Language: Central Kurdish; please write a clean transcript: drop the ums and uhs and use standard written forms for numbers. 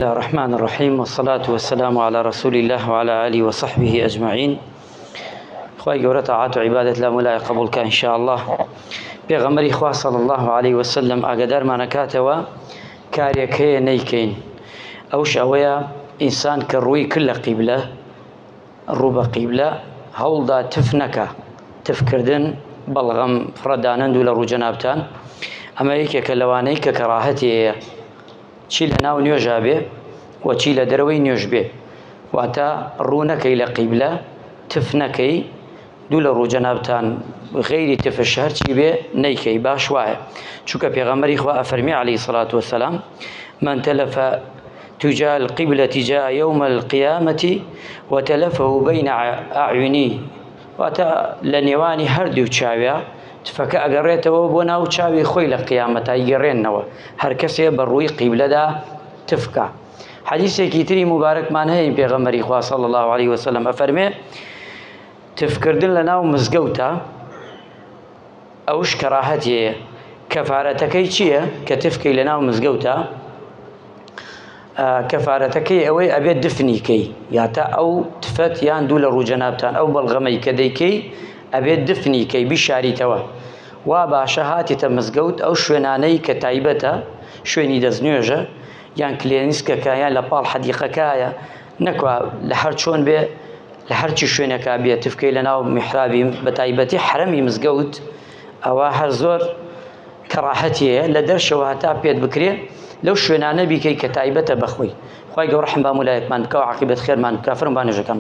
الله الرحمن الرحيم والصلاة والسلام على رسول الله وعلى آله وصحبه أجمعين خوای گەورە تاعات و عیبادەت لە مولای قبول کە ان شاء الله پێغەمبەری خوا صلی الله علیه وسلم ئاگادارمان ئەکاتەوە کارێک هەیە نەیکەین ئەوش ئەوەیە ئینسان کە ڕووی کرد لە قیبلە ڕوو بە قیبلە هەوڵدا تف نەکا تفکردن بەڵغەم فڕەدانەند و لە ڕوو جەنابتان ئەمە یەکێکە لەوانەی کە کەڕاهەتی هەیە چی لە ناو نوێژا بێ و چی لە دەرەوەی نوێژ بێ واتە ڕوو نەکەی لە قیبلە تف نەکەی دوو لە ڕوو جەنابتان غەیری تفش هەرچی بێ نەیکەی باش وایە چونکە پێغەمبەری خوا ئەفەرمی عەلەیهی سەڵات وەسەلام من تلف تجاه القبلة جاء يوم القيامة وتلفه بين أعينه واتە لە نێوانی هەردوو چاویا تفەکە ئەگەڕێتەوە بۆ ناو چاوی خۆی لە قیامەتا یگەڕێنەوە هەر کەسێ بە ڕووی قیبلەدا تفکا حەدیسێکی تری مبارەکمان هەیە پێغەمبەری خوا صلی الله علیه وسلم ئەفەرمێ تفکردن لە ناو مزگەوتە ئەوش کەراهەتیەیە کەفارەتەکەی چییە کە تفکەی لە ناو مزگەوتە کەفارەتەکەی ئەوەی ئەبێت دفنی کەی یاتە ئەو تفەت یان دوو لە ڕوو جەنابتان ئەو بەڵغەمەی کە دەیکەی ئەبێت دفنی کەی بیشاریتەوە وا باشە هاتیتە مزگەوت ئەو شوێنانەی کە تایبەتە شوێنی دەستنوێژە یان کلێنیسکەکە یان لە پاڵ حەدیقەکایە نەکوا لە هەر چۆن بێ لە هەرچی شوێنێکا بێ تفکەی لە ناو میحرابی بە تایبەتی حەرەمی مزگەوت ئەوە هەر زۆر کەڕاهەتی هەیە لە دەرشەوە هەتا پێت بکرێ لەو شوێنانە بیکەی کە تایبەتە بەخۆی خوای گەورە ڕەحم بە هەموو لایەکمان بکا و عاقیبەت خێرمان بکا فەرموو با نوێژەکان.